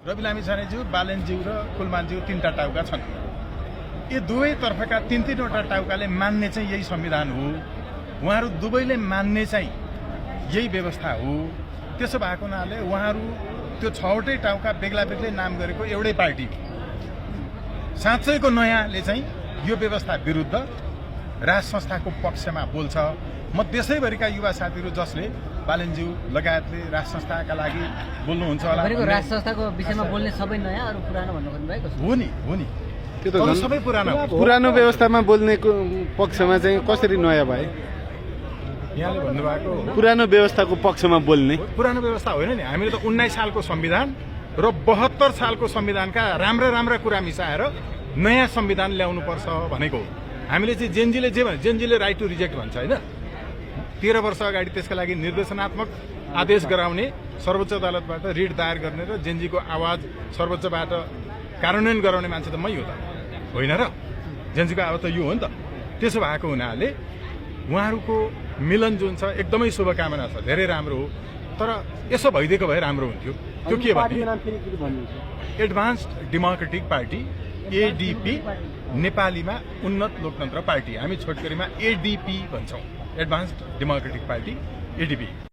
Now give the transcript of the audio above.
रवि लामिछानेज्यू, बालेनज्यू र कुलमानज्यू तीनटा टाउका छन्। यी दुवै तर्फका तीन-तीनवटा टाउकाले मान्ने चाहिँ यही संविधान हो, उहाँहरू दुवैले मान्ने चाहिँ यही व्यवस्था हो। त्यसो भएको हुनाले उहाँहरू त्यो 6वटै टाउका बेग्ला बेग्लै नाम गरेको एउटै पार्टी हो। साँच्चैको नयाँले चाहिँ यो व्यवस्था विरुद्ध राज संस्थाको पक्षमा बोल्छ। म देशैभरिका युवा साथीहरू जसले बालेनज्यू लगायतले राज संस्थाका लागि बोल्नुहुन्छ होला। राज संस्थाको विषयमा बोल्ने सबै नयाँ, अरू पुरानो भन्नु खोज्नुभएको हो नि त्यो त सबै पुरानो पुरानो व्यवस्थामा बोल्नेको पक्षमा चाहिँ कसरी नयाँ भए? यहाँले भन्नुभएको पुरानो व्यवस्थाको पक्षमा बोल्ने पुरानो व्यवस्था होइन नि। हामीले त 19 सालको संविधान र 72 सालको संविधानका राम्रा कुरा मिसाएर नयाँ संविधान ल्याउनु पर्छ भनेको हो। हामीले चाहिँ जेनजीले जे भने जेनजीले राइट टु रिजेक्ट भन्छ होइन। 13 वर्ष अगाडि त्यसका लागि निर्देशनात्मक आदेश गराउने, सर्वोच्च अदालतबाट रिट दायर गर्ने र जेनजीको आवाज सर्वोच्चबाट कार्यान्वयन गराउने मान्छे त मै हो त, होइन र? जेनजीको आवाज त यो हो नि त। त्यसो भएको हुनाले उहाँहरूको मिलन जुन छ एकदमै शुभकामना छ, धेरै राम्रो हो। तर यसो भइदिएको भए राम्रो हुन्थ्यो। त्यो के भने एडभान्स्ड डेमोक्रेटिक पार्टी एडीपी, नेपालीमा उन्नत लोकतन्त्र पार्टी, हामी छोटकरीमा एडीपी भन्छौँ। Advanced democratic party ADP.